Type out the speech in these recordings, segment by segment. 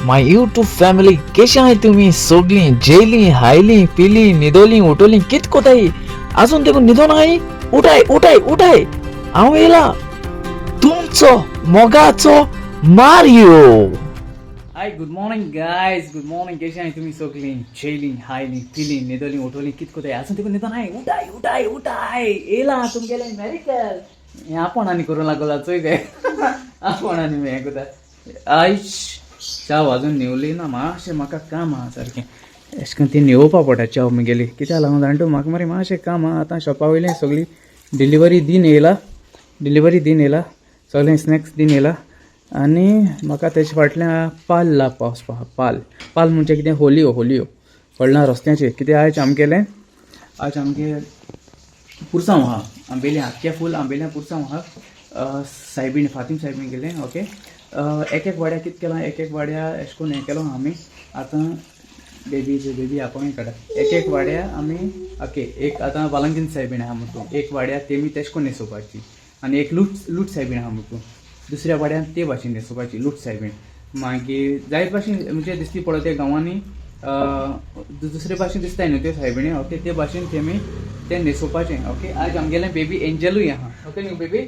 My YouTube family, केशी आहाय तुमी सगळीं? जेयलीं, हायलीं, पिलीं, न्हिदोलीं, उठोलीं, कित कोताय? आजून देखून न्हिदोन आहाय? उठाय उठाय उठाय, हांव येयला तुमचो मोगाचो Mario. Hi, good morning guys, good morning. केशी आहाय तुमी सगळीं? जेयलीं, हायलीं, पिलीं, न्हिदोलीं, उठोलीं, कित कोताय? आजून देखून न्हिदोन आहाय? उठाय उठाय उठाय, येयला तुमगेलें मेरिकल. हें आपोण आनी करूं लागला चोय गे, आपोण आनी हें कोता. आयश, च्याव अजून न्हिवली ना, मातशें म्हाका काम आहा सारकें, एशें करून ती न्हिवोवपा पडटा च्याव मुगेली. कित्याक लागून जाणा तूं, म्हाका मरे मातशें काम आहा. आतां शॉपा वयलें सगळी डिलिव्हरी दीन येयला, डिलिव्हरी दीन येयला, सगळें स्नॅक्स दीन येयला. आनी म्हाका तेजे फाटल्यान पाल लावपा वचपा आहा. पाल पाल म्हणजे कितें, होलयो होलयो कळना रस्त्याचेर कितें. आयज आमगेलें, आयज आमगे पुरसांव आहा, आंबेलें आख्खें फूल आंबेलें पुरसांव आहा. सायबीण फातीम सायबीण गेलें. ओके, एक एक वाड्या कितें केलां, एक एक वाड्या एशें करून हें केलो आमी. आतां बेबी बेबी आपोवंक काडटा. एक एक वाड्या आमी, ओके, एक आतां वालंगीन सायबीण आहा म्हणटू एक वाड्या तेमी तेश करून न्हेसोवपाची, आनी एक लूट लूट सायबीण आहा म्हणटू दुसऱ्या वाड्यान ते भाशेन न्हेसोवपाची लूट सायबीण. मागीर जायत भाशेन म्हणजे दिसती पडटा त्या गांवांनी दुसरे भाशेन दिसताय न्हू त्यो सायबिणी. ओके, ते भाशेन तेमी ते न्हेसोवपाचें. ओके, आज आमगेलें बेबी एंजलूय आहा. ओके न्हू बेबी,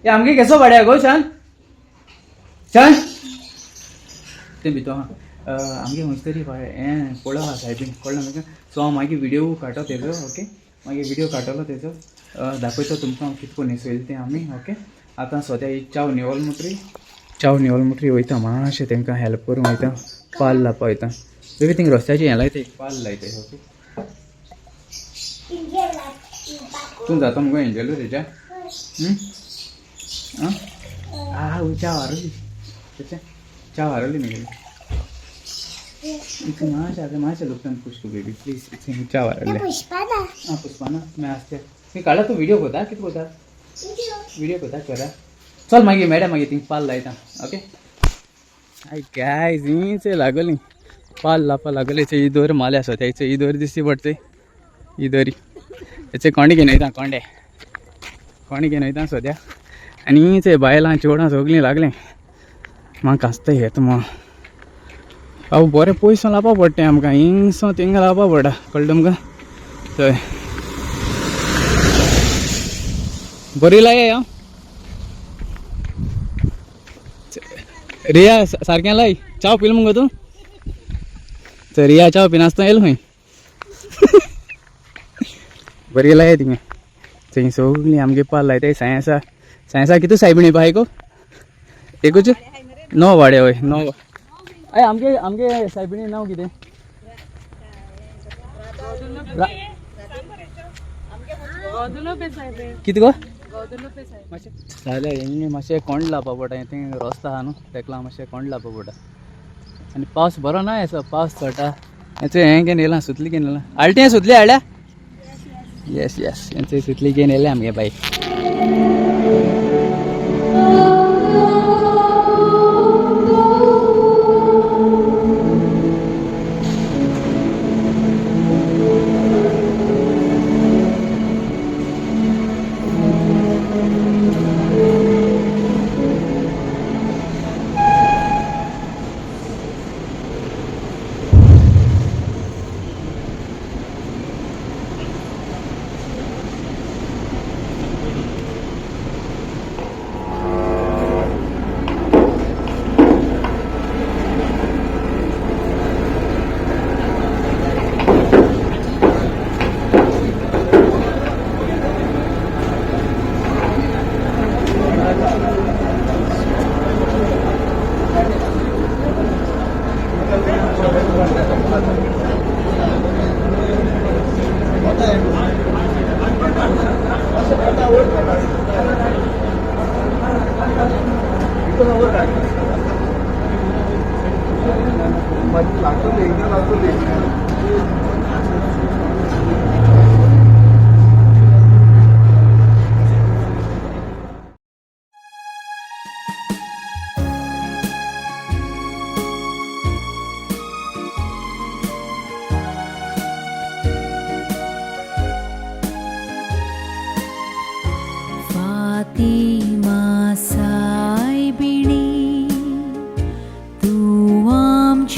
हे आमगे केसो वाड्या गो शान शान तें भितर आहा. आमगे खंयच तरी हें पळो आहा सायबीण, कळ्ळें म्हाका. सो हांव मागीर व्हिडियो काडटलो तेजो. ओके, मागीर व्हिडियो काडटलो तेजो, दाखयतो तुमकां हांव कितको न्हेसयलें तें आमी. ओके, आतां सद्या ही च्याव न्हिवल मुटरी, च्याव न्हिवल मुटरी वयता मातशें तेंकां हेल्प करूंक वयता, पाल लावपा वयता. बेबी थिंग रस्त्याचेर हें लायता, पाल लायता. ओके, तूं जाता मुगो एंजलू तेच्या? आं, च्याव हारवली, तेचें च्याव हारवली मुगेली. इतलें मातशें आतां मातशें लुकटान पुश तूं बेबी प्लीज, इतलें च्याव हारवलें. आं, पुष्पाना मागीर आसते तुवें काडला तूं व्हिडियो कोता, कितें कोता व्हिडियो कोता करा. चल मागीर मॅडम, मागीर थिंग पाल लायता. ओके, हाय गायज, हीच लागली पाल लावपा लागली. ही दोर माले आसा, तेचे ही दोर दिसती पडते, ही दोरी हेचे कोंडे घेवन वयता, कोंडे कोंडे घेवन वयता सद्या. आनी हीच बायलां चेडवां सगळीं लागलें म्हाका आसता हेत मग. बाबू बरें पयस लावपा पडटा आमकां, हिंगसो थिंगा लावपा पडटा, कळ्ळें तुमकां? थंय बरी लाय हांव रिया सारकें लाय. च्याव पिल मुगो तूं? तर रिया च्याव पिनासतना येयलो खंय. बरी लाय थिंगा, थंय सगळीं आमगे पाल लायताय. सांय आसा, सांय आसा. कितू सायबिणी पाय गो? एकूच णव वाडे, हय णव. अय आमगे आमगे सायबिणी नांव कितें? कितें गो? मातशें जालें हें, मातशें कोंड लावपा पडटा, थंय रस्तो आहा न्हू तेका मातशें कोंड लावपा पडटा. आनी पावस बरो ना येसो, पावस चडटा. हें हें घेवन येयलां, सुतली घेवन येयलां. हाडलें सुतली हाडल्या? येस येस, हेंचे सुतली घेवन येयलें आमगे बाय. फातिमा सायबिणी तूं आमची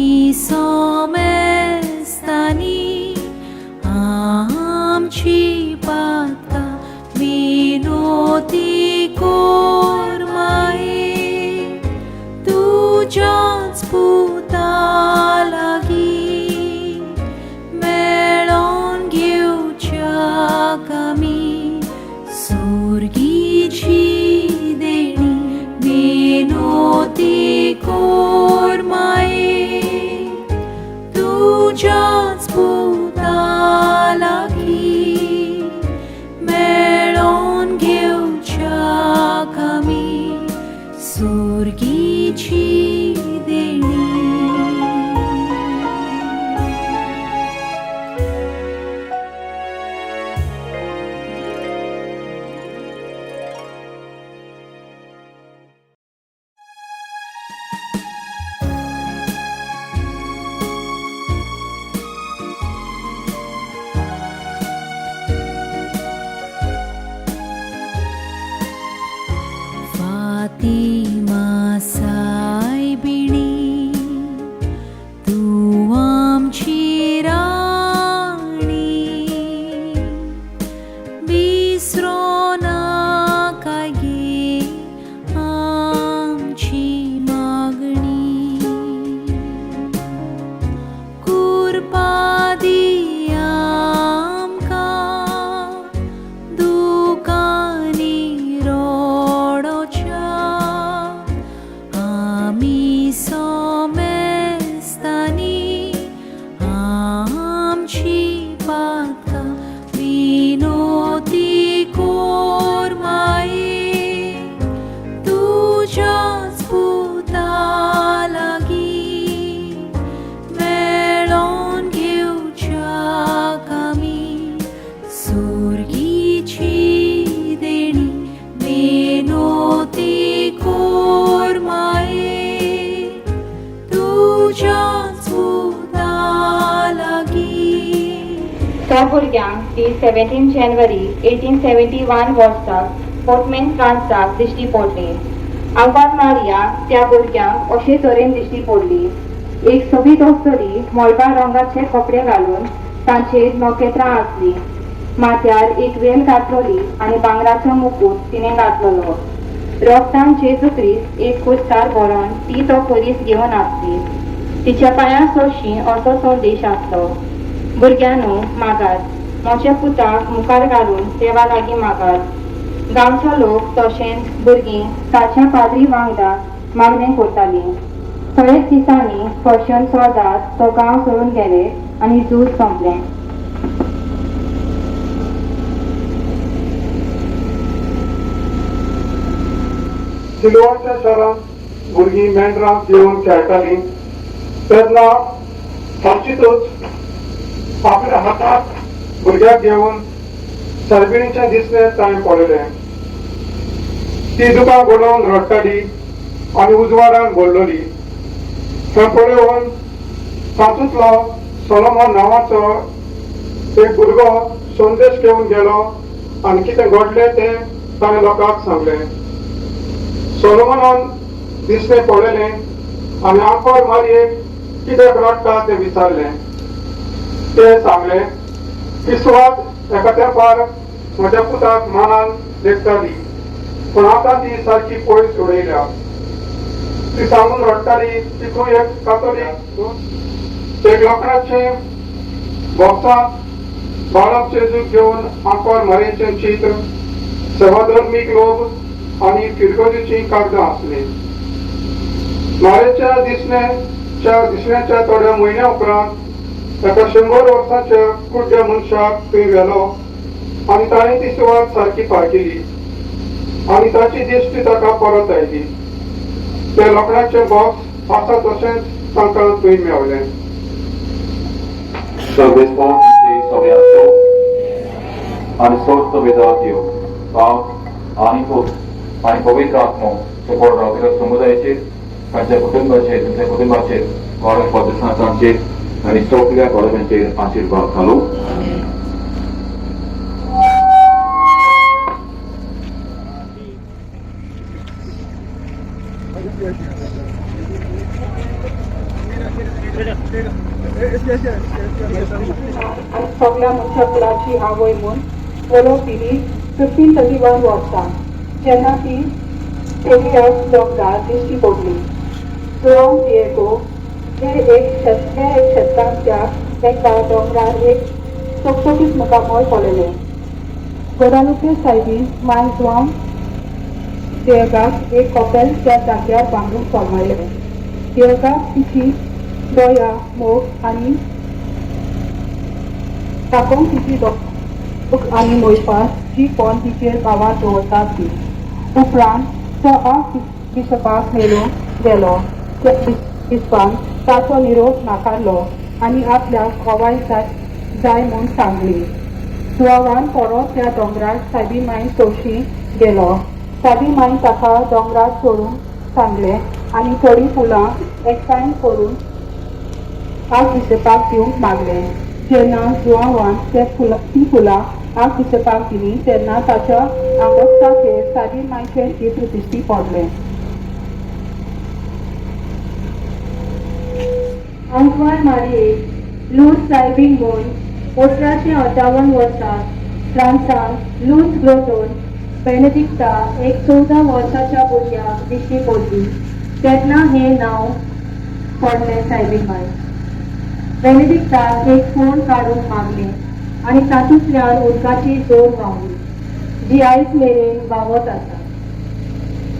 आमी सोमेस्तांनी आमची पातकां विनोती कोर माये तुज्याच पुता लागीं मेळोन घेवच्याक आमी सुर्गीची देणी विनोती कोर माये तुज्याच पुता लागीं मेळोन घेवच्याक आमी सुर्गीची देणी. फातिमा सायबिणी तूं आमची राणी विसरो नाका गे आमची मागणी कुरपा दी आमकां दुकांनी रोडोच्या आमी सोमेस्तांनी आमची पातकां विनोती कोर माये तुज्याच पुता लागीं मेळोन घेवच्याक आमी सुर्गीची देणी विनोती कोर माये तुज्याच पुता लागीं. त्या भुरग्यांक ती 17 जानेवारी 1871 वर्साक पोर्टमेन फ्रांसाक दिश्टी पडली. आव्हान मारिया त्या भुरग्यांक अशे तरेन दिश्टी पडली. एक सोबीत अस्तुरी मळबा रंगाचे कपडे घालून तांचेर नखेत्रां आसली. माथ्यार एक वेल घातलेली आनी भांगराचो मुकूट तिणें घातलेलो. रोगतान जेजू क्रिस्त एक खुस्तार भरोन ती तो खुरीस घेवन आसली. तिच्या पांयां सरशीं असो संदेश आसलो, भुरग्यांनो मागात, म्हज्या पुताक मुखार घालून देवा लागीं मागात. गांवचो लोक तशेंच भुरगीं ताच्या पाद्री वांगडा मागणें करतालीं. थोड्याच दिसांनी पर्शियन सोल्दाद तो गांव सोडून गेले आनी झूज सोंपलें. सिलवाच्या शारांत भुरगीं मेंढरां घेवन खेळटालीं तेन्ना सामचीतच आपल्या हातात भुरग्याक घेवन सायबिणीचें दिसणें ताणें पळयलें. ती दुकां गळोवन रडटाली आनी उजवाडान भरलेली. थंय पळोवन तातूंतलो सोलोमन नांवाचो एक भुरगो संदेश घेवन गेलो आनी कितें घडलें तें ताणें लोकांक सांगलें. सोलोमनान दिसणें पळयलें आनी आंकोर मारयेक कित्याक रडटा तें विचारलें. ते सांगलें की सुवात एका तेंपार म्हज्या पुताक मानान लेखताली, पूण आतां ती सारकी पयस उडयल्या. ती सांगून रडटाली. तितून एक कातोलीक एक लोकडाचें बॉक्सांत बाळक जेजूक घेवन आंकोर मारयेचें चित्र, सेवाधर्मीक लोक आनी फिरगोजीचीं कागदां आसलीं. मारेच्या दिसण्याच्या थोड्या म्हयन्या उपरांत एका 100 वर्सांच्या कुड्ड्या मनशाक थंय व्हेलो आनी ताणें ती सुवात सारकी पारखिली आनी ताची दिश्टी ताका परत आयली. ते लोकडाचें बॉक्स आसा तशेंच तांकां थंय मेवलें. सर्वेस्पॉन सगळ्यांचो आनी सोद वेदाक बाप आनी पूत आनी पवित्र आत्मो सपोर्ट रावतल्या समुदायाचेर, तांच्या कुटुंबाचेर, तुमच्या कुटुंबाचेर, गोड पद्दसांचेर आनी सगल्या गोडव्यांचेर आशिर्वाद घालू. आनी सगळ्या मनशाकुळाची आवय म्हूण वळख दिली 1531 वर्सा जेन्ना ती एलियास दोंगरार दिश्टी पडली. जुआंव दिएगो हे एक शेतकामत्याक एका दोंगरार एक चकचकीत मुखामळ पळयलें. गोदालुपे सायबीन माय जुआंव दिएगाक एक कपेल त्या जाग्यार बांदूंक फर्मायलें. दिएगाक तिची दया, मोग आनी दाखोवंक तिची आनी मोयपास जी कोण तिचेर भावार दवरतात ती. उपरांत तो आर्कबिशपाक मेळूंक गेलो. त्या बिस्पान ताचो निरोप नाकारलो आनी आपल्याक गवाय जाय म्हूण सांगली. जुआंवान परत त्या दोंगरार सायबी माय सोशी गेलो. सायबी माय ताका दोंगरार चडूंक सांगलें आनी थोडीं फुलां एकठांय करून आर्कबिशपाक दिवंक मागलें. जेन्ना जुआंवान तीं फुलां आर्कबिशपाक दिलीं तेन्ना ताच्या आंगवस्त्राचेर सायबीन मायचें चित्र दिश्टी पडलें. आंकवार मारयेक लूर्द सायबीन म्हूण 1858 वर्सा फ्रांसांत लूर्द ग्रोटोन बेनेडिक्ता एक 14 वर्साच्या भुरग्याक दिश्टी पडली तेन्ना हें नांव पडलें सायबीन माय. बेनेडिक्ताक एक फोण काडूंक मागलें आनी तातूंतल्यान उदकाची जोर व्हांवली जी आयज मेरेन व्हांवत आसा.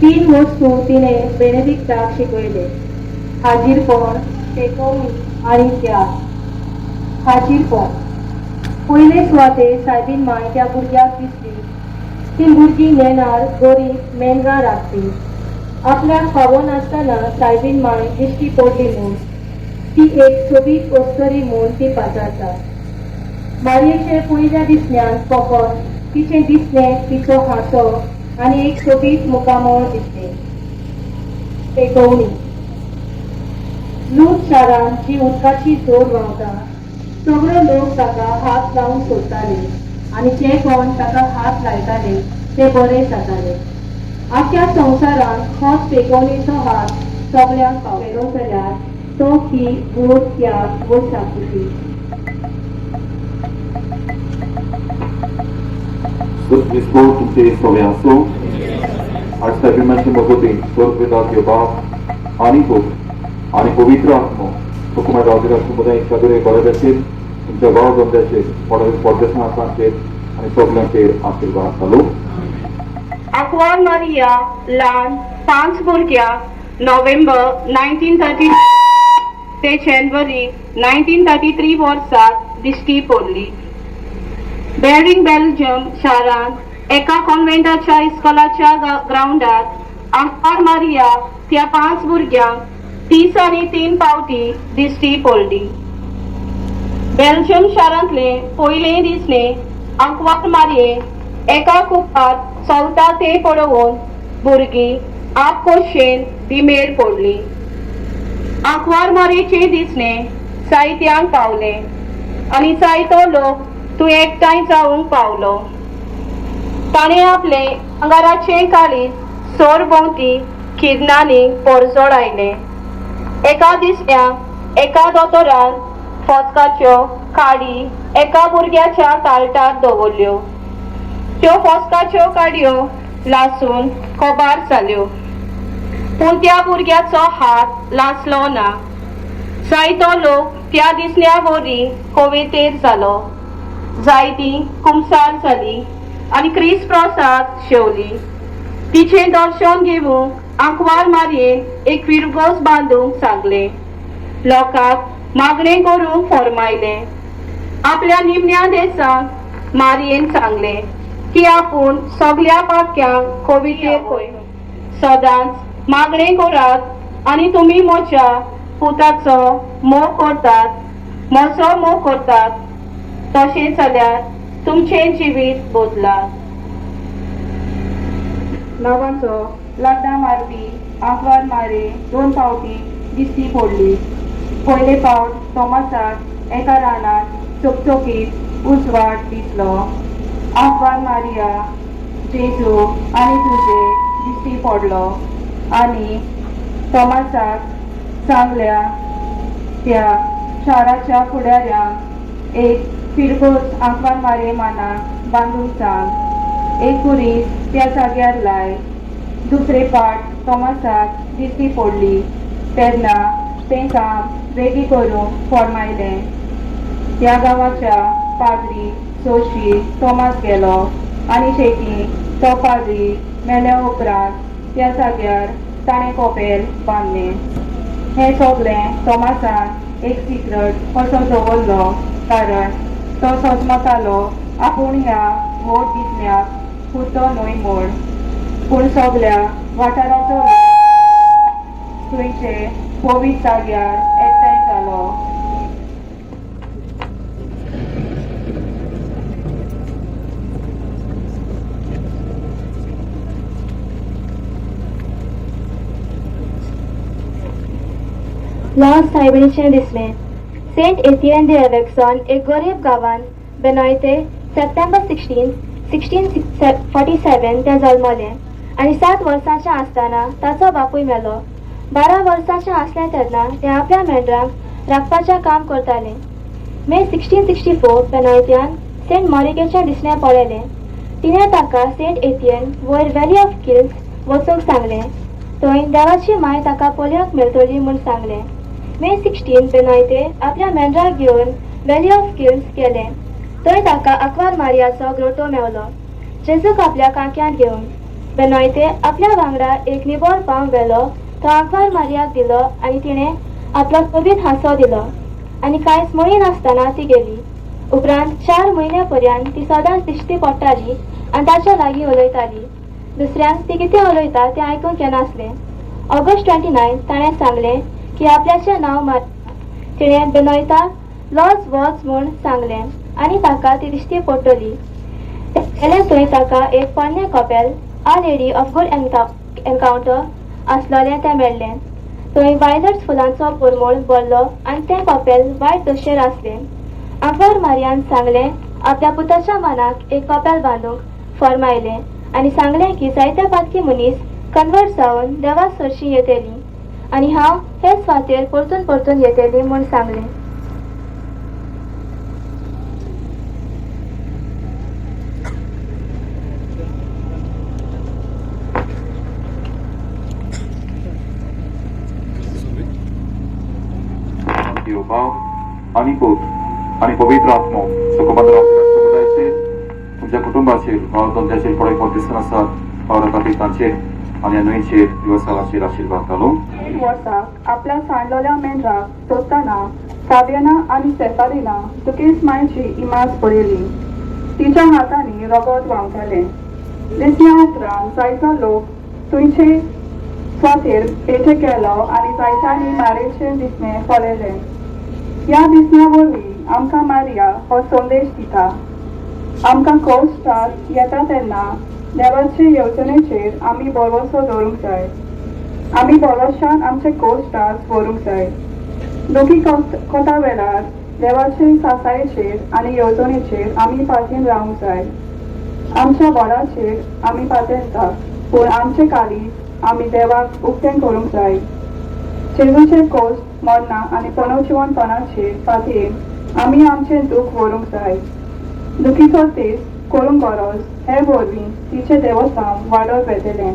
3 वस्तू तिणें बेनेडिक्ताक शिकयले: हाजीरपण, पेकोवणी आनी त्याग. हाजीरपण. पयले सुवातेर सायबीन माय त्या भुरग्याक दिसली. ती भुरगीं नेणार, गरीब, मेंढरां राखपी. आपल्याक फावो नासतना सायबीन माय दिश्टी पडली म्हूण ती एक सोबीत अस्तरी म्हूण ती पाचारता. मारयेचे पयल्या दिसण्यान फकत तिचें दिसणें, तिचो हांसो आनी एक सोबीत मुखामळ दिसलें. पेकोवणी. लूर्द शारांत जी उदकाची जोर व्हांवता सगळे लोक ताका हात लावंक सोदताले आनी जे कोण ताका हात लायताले ते बरे जाताले. आख्या संवसारांत होच पेकोवणेचो हात सगळ्यांक पावयलो जाल्यार तो की गोड त्याग वो साकुती. तुमचे सगळे आसूं. आज सायबिमाचे मगोती स्वर्ग पिता बाप आनी पूत आनी पवित्र आत्मो हुकुमा गांवच्या समुदाय सगळे बरेचेर तुमच्या गांव धंद्याचेर परदेसांचेर आनी सगळ्यांचेर आशिर्वाद चालू. आंकवार मारिया ल्हान 5 भुरग्यांक नोव्हेंबर 1930 ते जानेवारी 1933 वर्सा दिश्टी पडली. बेरिंग बेल्जियम शारांत एका कॉन्व्हेंटाच्या इस्कोलाच्या ग्रावंडार आंकवार मारिया त्या 5 भुरग्यांक 33 पावटी दिश्टी पडली. बेल्जियम शारांतले पयले दिसणे आंकवार मारये एका कुपात चलता ते पळोवन भुरगीं आपखोशेन दिमेर पडली. आंकवार मारयेचे दिसणे जायत्यांक पावले आनी जायतो लोक तूं एकठांय जावंक पावलो. ताणें आपले आंगाराचें काळीज सरभोंवती किरणांनी परजळायलें. एका दिसण्याक एका दोतोरान फस्काच्यो काडी एका भुरग्याच्या ताळटार दवरल्यो. त्यो फस्काच्यो काडयो लासून कोबार जाल्यो, पूण त्या भुरग्याचो हात लासलो ना. जायतो लोक त्या दिसण्या वरवीं कवितेर जालो. जायती कुमसार जाली आनी क्रिस प्रसाद शेवली. तिचें दर्शन घेवंक आंकवार मारयेन एक विरगोस बांदूंक सांगलें. लोकांक मागणें करूंक फर्मायलें. आपल्या निमण्या देसाक मारयेन सांगलें की आपूण सगल्या पाक्यांक कवितेर सदांच मागणें करात आनी तुमी म्हज्या पुताचो मोग करतात, म्हजो मोग करतात, तशें जाल्यार तुमचें जिवीत बदला. नांवांचो लाकडां मारपी आंकवार मारे 2 फावटी दिश्टी पडली. पयले फावट तोमासाक एका रानांत चकचकीत उजवाड दिसलो. आंकवार मारिया जेजू आनी तुजे दिश्टी पडलो आनी तोमासाक सांगल्या त्या शाराच्या फुडाऱ्यांक एक फिरगोज आंकवार मारये मानाक बांदूंक सांग. एक खुरीस त्या जाग्यार लाय. दुसरे पाट तॉमासाक दिश्टी पडली तेन्ना तें काम बेगी करूंक फॉर्मायलें. त्या गांवाच्या पाद्री सोशी तॉमास गेलो आनी शेकी तो पाद्री मेल्या उपरांत त्या जाग्यार ताणें कोपेल बांदलें. हें सगलें तॉमासान एक सिक्रट कसो दवरलो, कारण तो सजमतालो आपूण ह्या व्हड दिसण्याक पुरतो न्हय म्हूण. पूण सगल्या वाठाराचो थंयचे पवित्र जाग्यार एकठांय जालो. लॉस सायबिणीचें दिसलें. सेंट एतियन दे एवेक्सॉन एक गरीब गांवांत बेनॉयते सप्टेंबर 16, 1647 तें जल्मलें आनी 7 वर्सांचें आसतना ताचो बापूय मेलो. 12 वर्सांचें आसलें तेन्ना तें आपल्या मेंढरांक राखपाचें काम करतालें. मे 1664 बेनॉयत्यान सेंट मॉरिकेचें दिसणें पळयलें. तिणें ताका सेंट एतियन वयर व्हॅली ऑफ किल्स वचूंक सांगलें. थंय देवाची माय ताका पळोवंक मेळटली म्हूण सांगलें. मे 16 बेनॉयते आपल्या मेंढराक घेवन व्हॅली ऑफ किल्स गेलें. थंय ताका आंकवार मारियाचो ग्रोटो मेवलो, जेजूक आपल्या कांक्यांत घेवन. बेनॉयते आपल्या वांगडा एक निबोर पांव व्हेलो, तो आंकवार मारियाक दिलो आनी तिणें आपलो सोबीत हांसो दिलो आनी कांयच म्हणी नासतना ती गेली. उपरांत 4 म्हयन्या पर्यंत ती सदांच दिश्टी पडटाली आनी ताच्या लागीं उलयताली. दुसऱ्यांक ती कितें उलयता तें आयकूंक येनासलें. ऑगस्ट 29 ताणें सांगलें की आपल्याचें नांव मारिया. तिणें बेनॉयता लॉज वच म्हूण सांगलें आनी ताका ती दिश्टी पडटली. गेलें थंय ताका एक पोरणें कपेल our lady of good encounter आसलोलें तें मेळ्ळें. थंय वायलट्स फुलांचो परमळ भरलो आनी तें कपेल वायट दशेर आसलें. आंकवार मारियान सांगलें आपल्या पुताच्या मानाक एक कपेल बांदूंक फर्मायलें आनी सांगलें की जायते पातकी मनीस कन्वर्ट जावन देवा सरशीं येतली आनी हांव हे सुवातेर परतून परतून येतली म्हूण सांगलें. देव बाप आनी पूत आनी पवित्र आत्मो सुखबंद समुदायाचेर, तुमच्या कुटुंबाचेर, भाव धंद्याचेर पळय पद दिसून आसात, पावला खातीर तांचेर आनी ह्या न्हंयचेर दिवसाचेर आशिर्वाद घालूं. वर्साक आपल्या सांडलेल्या मेंढराक सोदतना फाबियाना आनी सेफालिना तुकेस मायची इमाज पळयली. तिच्या हातांनी रगत व्हांवतालें. दिसण्या उपरांत जायतो लोक थंयचे सुवातेर पेटे केलो आनी जायत्यांनी मारेचें दिसणें पळयलें. ह्या दिसण्या वरवीं आमकां मारिया हो संदेश दिता. आमकां कश्टांत येता तेन्ना देवाचे येवजणेचेर आमी भरवंसो दवरूंक जाय. आमी भरवंशान आमचे कश्टांत व्हरूंक जाय. दुखी कोता वेळार देवाचे सासायेचेर आनी येवजणेचेर आमी पातीन रावंक जाय. आमच्या बोडाचेर आमी पातेंता, पूण आमचे काळीज आमी देवाक उक्तें करूंक जाय. जेजूचे कोश्ट मरणां आनी पुनर्जिवनपणाचेर पातयेन आमी आमचें दूख व्हरूंक जाय. दुखीचो तेज करूंक गरज हे वरवीं तिचें देवस्थान वाडत वेतलें.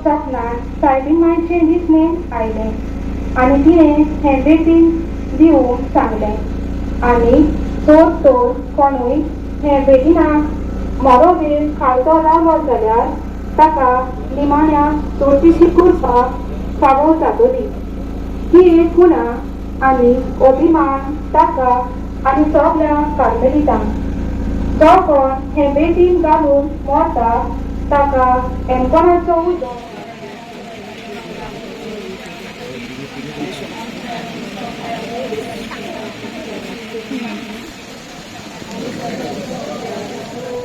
सपनान सायबीण मायचें दिसणें आयलें आनी तिणें हें बेटीन दिवंक सांगलें आनी चोर तर कोणूय हे बेटिनाक मोरो वेळ खावचो लागलो जाल्यार ताका निमाण्या चोरटीची कृपा फावो जातली. ही एक खुणा आनी अभिमान ताका आनी सगल्या कार्मेलितांक. जो कोण हे बेटीन घालून मरता ताका एनकोणाचो उदक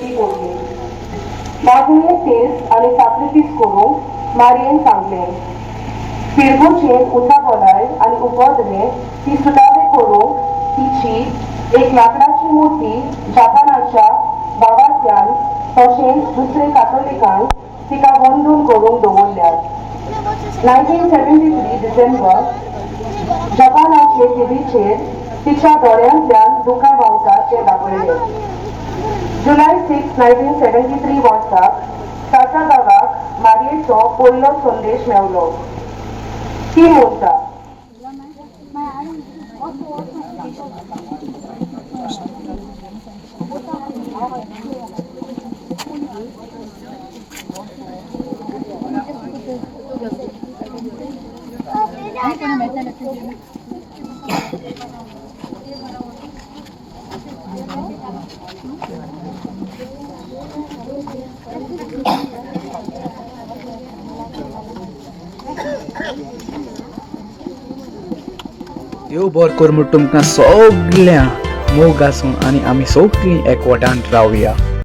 ती पडली. मागणे तेज आनी साक्रिफीस करूंक मारयेन सांगलें. पिरगुचेर उचाबोलाय आनी उपद्रे ती सुटावे करूंक तिची एक लांकडाची मूर्ती जापानाच्या भावार्थ्यान तशेंच दुसरे कातोलिकान तिका वंदून करूंक दवरल्यात. 1973 डिसेंबर जपानाचे टिव्हीचेर तिच्या दोळ्यांतल्यान दुकां व्हांवतात तें दाखयलें. जुलय 6, 1973 वर्साक ताच्या गांवाक मारयेचो पयलो संदेश मेवलो. ती म्हणटा, देव बरो कर म्हूण तुमकां सगळ्यांक मोग आसूं आनी आमी सगळीं एकवटान रावया.